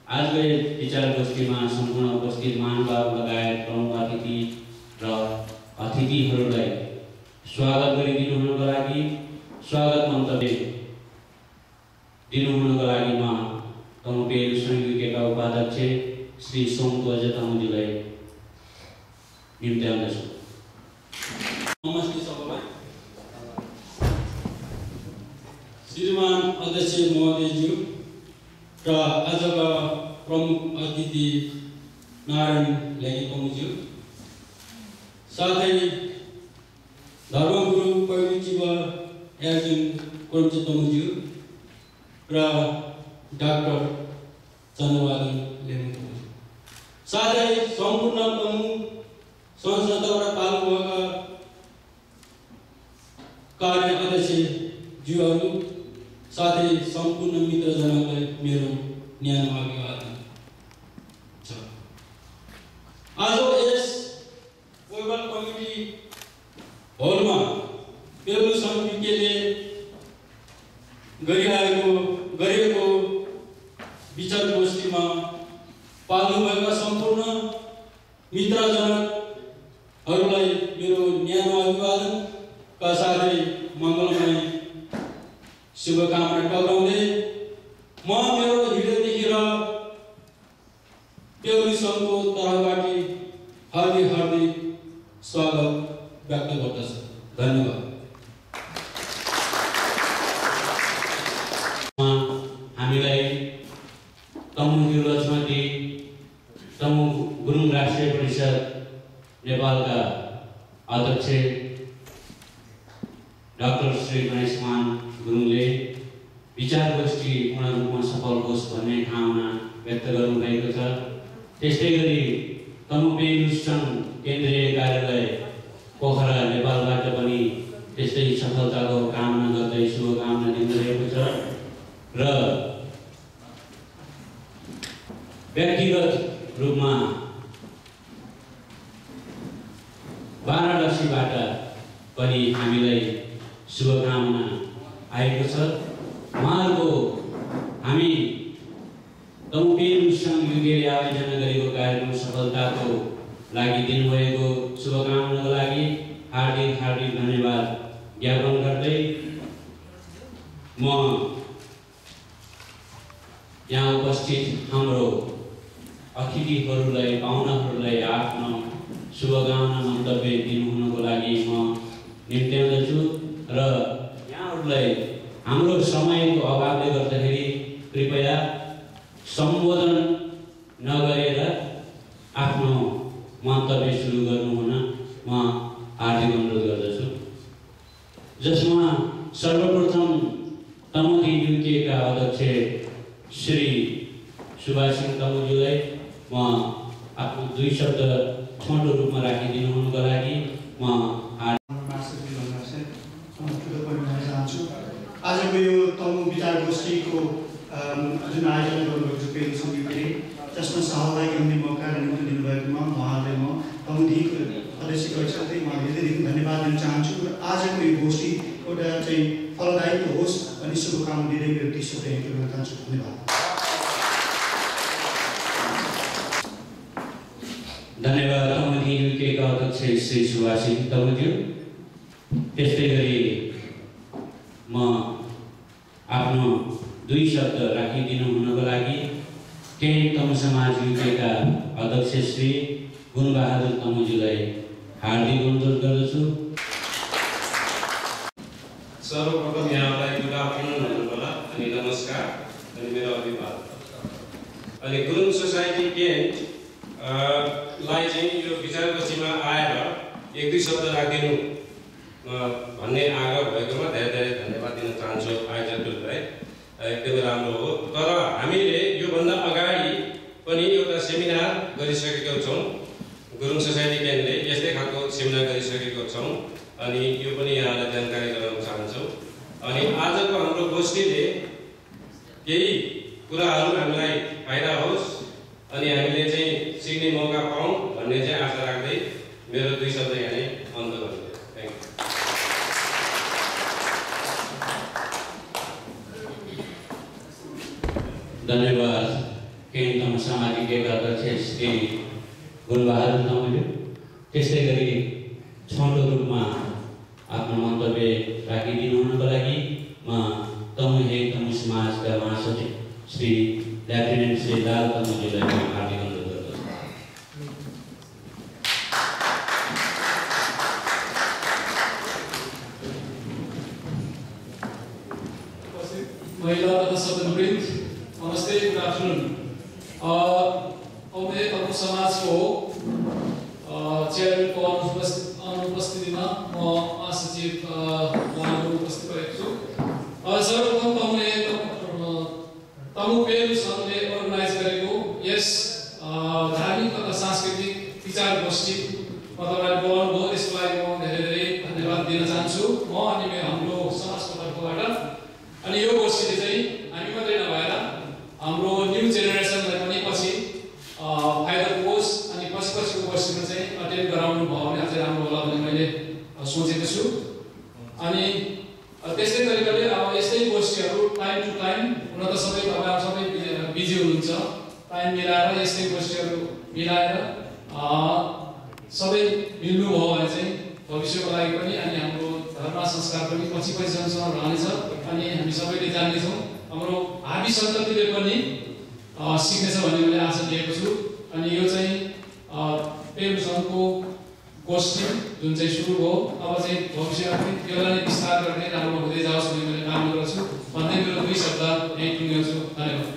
आजको विचार गोष्ठीमा सम्पूर्ण उपस्थित महानुभाव लगायत प्रमुख अतिथि र अतिथिहरूलाई स्वागत गरिदिनु हुनुको लागि स्वागत मन्तव्य दिनु हुनुको लागि म तमु पेयु संयुक्तका उपाध्यक्ष श्री सोमध्वज तामाङजीलाई निम्त्याउँदछु। नमस्ते सबैलाई। श्रीमान अध्यक्ष महोदयज्यू र आजका प्रमुख अतिथि नारायण लेखिज्यू, साथै धर्मगुरु पहिलो चिब याजिङ कोर्चितज्यू र डाक्टर चन्द्रबहादुर लेमुज्यू, साथै सम्पूर्ण तमु संसदबाट पाल्नुभएका कार्य अध्यक्षज्यूहरू साथै सम्पूर्ण मित्रजनहरूलाई मेरो न्यानो अभिवादन छ। आज यस ओभल कमिटी हलमा पेरु समितिले गरेको विचार गोष्ठीमा पाल्नुभएका सम्पूर्ण मित्रजनहरूलाई मेरो न्यानो अभिवादनका साथै मङ्गलमय शुभकामना टक्राउँदै म मेरो हृदयदेखि र पेरु सङ्घको तर्फबाट हार्दिक स्वागत व्यक्त गर्दछु। धन्यवाद। हामीलाई तमु लक्ष्मणजी तमु गुरुङ राष्ट्रिय परिषद नेपालका अध्यक्ष डाक्टर श्री गणेशमान गुरुङले विचार गोष्ठी पूर्ण रूपमा सफल होस् भन्ने कामना व्यक्त गर्नुभएको छ। त्यस्तै गरी तमु पेयु सङ्घ केन्द्रीय कार्यालय पोखरा नेपालबाट पनि त्यस्तै सफलताको कामना गर्दै शुभकामना दिइरहेको छ र व्यक्तिगत रूपमा वाराणसीबाट पनि हामीलाई शुभकामना आएको छ। उहाँहरूको हामी तमु पेयु सङ्घ युगले आयोजना गरेको कार्यक्रम सफलताको लागि दिनुभएको शुभकामनाको लागि हार्दिक धन्यवाद ज्ञापन गर्दै म यहाँ उपस्थित हाम्रो अतिथिहरूलाई पाहुनाहरूलाई आफ्नो शुभकामना मन्तव्य दिनुहुनको लागि म निम्त्याउँदछु र यहाँहरूलाई हाम्रो समयको अभावले गर्दाखेरि कृपया सम्बोधन नगरेर आफ्नो मन्तव्य सुरु गर्नुहुन म हार्दिक अनुरोध गर्दछु, जसमा सर्वप्रथम तमुदी युकेका अध्यक्ष श्री सुभाष सिंह तमुज्यूलाई म आफ्नो 2 शब्द छोटो रूपमा राखिदिनु हुनुको लागि म आजको यो तमु विचार गोष्ठीको जुन आयोजना गर्नुभएको छ पेयु समितिले, जसमा सहभागी हुने मौका निम्ति दिनुभएकोमा उहाँलाई म तमुदीको अध्यक्षको साथै म हृदयदेखि धन्यवाद दिन चाहन्छु र आजको यो गोष्ठी एउटा चाहिँ फलदायी होस् अनि शुभकामना दिँदै मेरो 30 शब्द यहीँ गर्न चाहन्छु। धन्यवाद तमुदी युकेका अध्यक्ष श्री सुभाष सिंह तमुज्यू। त्यस्तै गरी म आफ्नो 2 शब्द राखिदिनु हुनको लागि केही तमु समाज युकेका अध्यक्ष श्री गुणबहादुर तमुज्यूलाई हार्दिक अनुरोध गर्दछु। सर्वप्रथम यहाँलाई गुड आफ्टरनुन भन्नुहोला अनि नमस्कार अनि मेरो अभिवादन। अनि गुरुङ सोसाइटी केन्ट लाई चाहिँ यो विचार गोष्ठीमा आएर 1-2 शब्द राखिदिनु भन्ने आग्रह भएकोमा धेरै धन्यवाद दिन चाहन्छु आयोजकहरूलाई। एकदमै राम्रो हो। तर हामीले योभन्दा अगाडि पनि एउटा सेमिनार गरिसकेका छौँ। गुरुङ सोसाइटी केन्द्रले यस्तै खालको सेमिनार गरिसकेको छौँ अनि यो पनि यहाँलाई जानकारी गराउन चाहन्छौँ। अनि आजको हाम्रो गोष्ठीले केही कुराहरू हामीलाई फाइदा होस् अनि हामीले चाहिँ सिक्ने मौका पाऊँ भन्ने चाहिँ आशा राख्दै मेरो 2 शब्द यहाँ नै अन्त गर्छु। Thank you. धन्यवाद केही तम सामाजिक अध्यक्ष श्री गुणबहादुर तमुले त्यसै गरी छोटो रूपमा आफ्नो मन्तव्य राखिदिनु हुनको लागि म तमुहे तमु समाजका महासचिव श्री लेफ्टिनेन्ट श्री लाल तमुजीलाई हार्दिक अनुरोध गर्दछु। महिला तथा सदनवृन्द, नमस्ते, गुड आफ्टरनुन। तमुहे तमु समाजको चेयरम्यानको अनुपस्थितिमा म महासचिव उहाँहरू उपस्थित भएको छु। सर्वप्रथम तमु पेरु सङ्घले अर्गनाइज गरेको यस धार्मिक तथा सांस्कृतिक विचार गोष्ठी तपाईँले बोलाउनुभयो, त्यसको लागि म धेरै धेरै धन्यवाद दिन चाहन्छु म अनि हाम्रो समाजको तर्फबाट। अनि यो गोष्ठीले चाहिँ हामी मात्रै नभएर हाम्रो न्यू जेनेरेसनलाई पनि पछि फाइदा पुगोस् अनि पछिको गोष्ठीमा चाहिँ अटेन्ड गराउनु भयो भने अझै राम्रो होला भन्ने मैले सोचेको छु। अनि त्यस्तै तरिकाले अब यस्तै गोष्ठीहरू टाइम टु टाइम, हुन त तपाईँहरू सबै बिजी हुनुहुन्छ, टाइम मिलाएर यस्तै गोष्ठीहरू मिलाएर सबै मिल्नुभयो भने चाहिँ भविष्यको लागि पनि अनि हाम्रो धर्म संस्कार पनि पछिसम्म रहनेछ अनि हामी सबैले जान्नेछौँ, हाम्रो भावी सन्ततिले पनि सिक्नेछ भन्ने मैले आशा लिएको छु। अनि यो चाहिँ पेरु सङ्घको गोष्ठी जुन चाहिँ सुरु भयो, अब चाहिँ भविष्यमा पनि त्यसलाई नै विस्तार गर्ने राम्रो हुँदै जाओस् भन्ने मैले कामना गर्छु भन्दै मेरो 2 शब्द यहीँ टुङ्ग्याउँछु। धन्यवाद।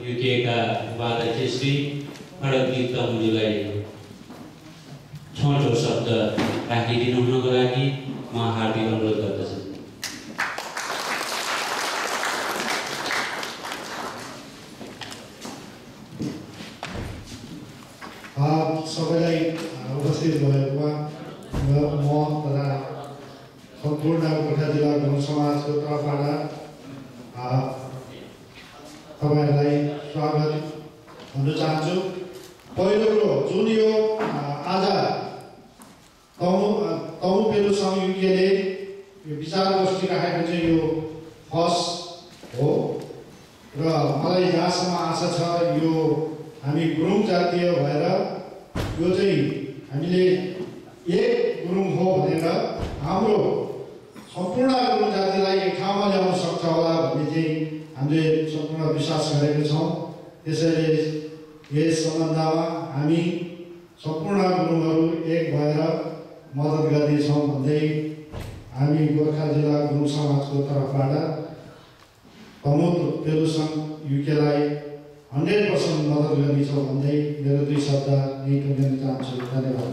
युकेका उपाध्यक्ष श्री खड्गदीप तमुजीलाई छोटो शब्द राखिदिनु हुनको लागि म हार्दिक अनुरोध गर्दछु। सबैलाई उपस्थित भएकोमा म तथा सम्पूर्ण गोर्खा जिल्ला गुरुङ समाजको तर्फबाट तपाईँहरूलाई स्वागत भन्न चाहन्छु। पहिलो कुरो जुन यो आज तमु पेरु सङ्घ युकेले यो विचार गोष्ठी राखेको चाहिँ यो फर्स्ट हो र मलाई जहाँसम्म आशा छ यो हामी गुरुङ जातीय भएर यो चाहिँ हामीले एक गुरुङ हो भनेर हाम्रो सम्पूर्ण गुरुङ जातिलाई एक ठाउँमा ल्याउन सक्छ होला भन्ने चाहिँ हामीले सम्पूर्ण विश्वास गरेका छौँ। त्यसैले यस सम्बन्धमा हामी सम्पूर्ण गुरुङहरू एक भएर मद्दत गर्नेछौँ भन्दै हामी गोर्खा जिल्ला गुरुङ समाजको तर्फबाट तमु पेरु सङ्घ युकेलाई 100% मद्दत गर्नेछौँ भन्दै मेरो 2 शब्द यहीँ टुङ्ग्याउन चाहन्छु। धन्यवाद।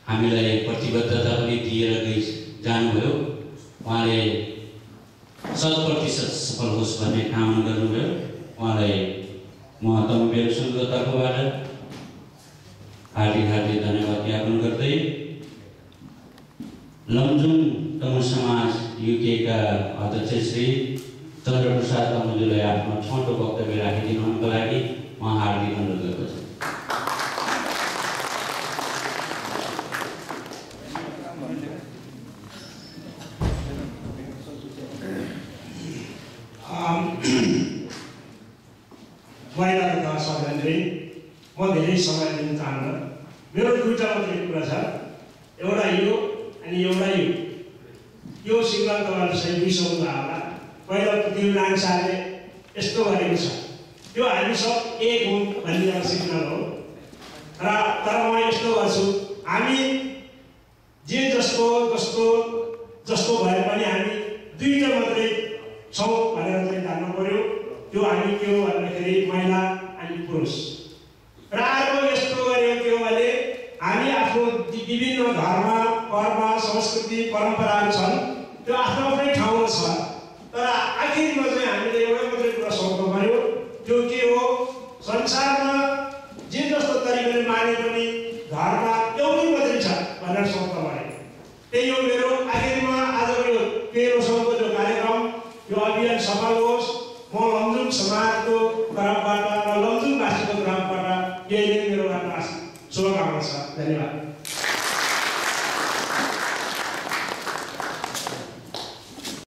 हामीलाई प्रतिबद्धता पनि दिएर जानुभयो, उहाँले 100% सफल होस् भन्ने कामना गर्नुभयो। उहाँलाई म तमु पेरु सङ्घको तर्फबाट हार्दिक धन्यवाद ज्ञापन गर्दै लमजुङ तमु समाज युकेका अध्यक्ष श्री चन्द्रप्रसाद तमुजीलाई आफ्नो छोटो वक्तव्य राखिदिनुको लागि म हार्दिक अनुरोध गर्दछु। महिला तथा सदनले म धेरै समय लिन चाहन्न। मेरो 2टा मात्रै कुरा छ, एउटा यो अनि एउटा यो सिङ्गल तपाईँहरू सही बिर्साउनु होला। पहिला पृथ्वीनारायण शाहले यस्तो गरेको छ, त्यो हामी सब एक हौँ भन्ने एउटा सिग्नल हो। र तर म यस्तो गर्छु, हामी जे जस्तो भए पनि हामी 2टा मात्रै छौँ भनेर चाहिँ जान्नु पर्यो। त्यो हामी के हो भन्दाखेरि महिला अनि पुरुष। र अर्को यस्तो गर्यो के हो भने हामी आफ्नो विभिन्न धर्म कर्म संस्कृति परम्पराहरू छन्, त्यो आफ्नो आफ्नै ठाउँमा छ, तर आखिरमा चाहिँ हामीले एउटै मात्रै कुरा सोध्नु पर्यो। त्यो के हो, संसारमा जे जस्तो तरिकाले माने पनि धर्म एउटै मात्रै छ भनेर सोध्नु पर्यो। त्यही हो मेरो आखिरमा आजको यो पेरु सङ्घको जो कार्यक्रम, यो अभियान सफल होस्। म लमजुङ समाजको तर्फबाट र लमजुङवासीको तर्फबाट यही नै मेरो शुभकामना छ। धन्यवाद।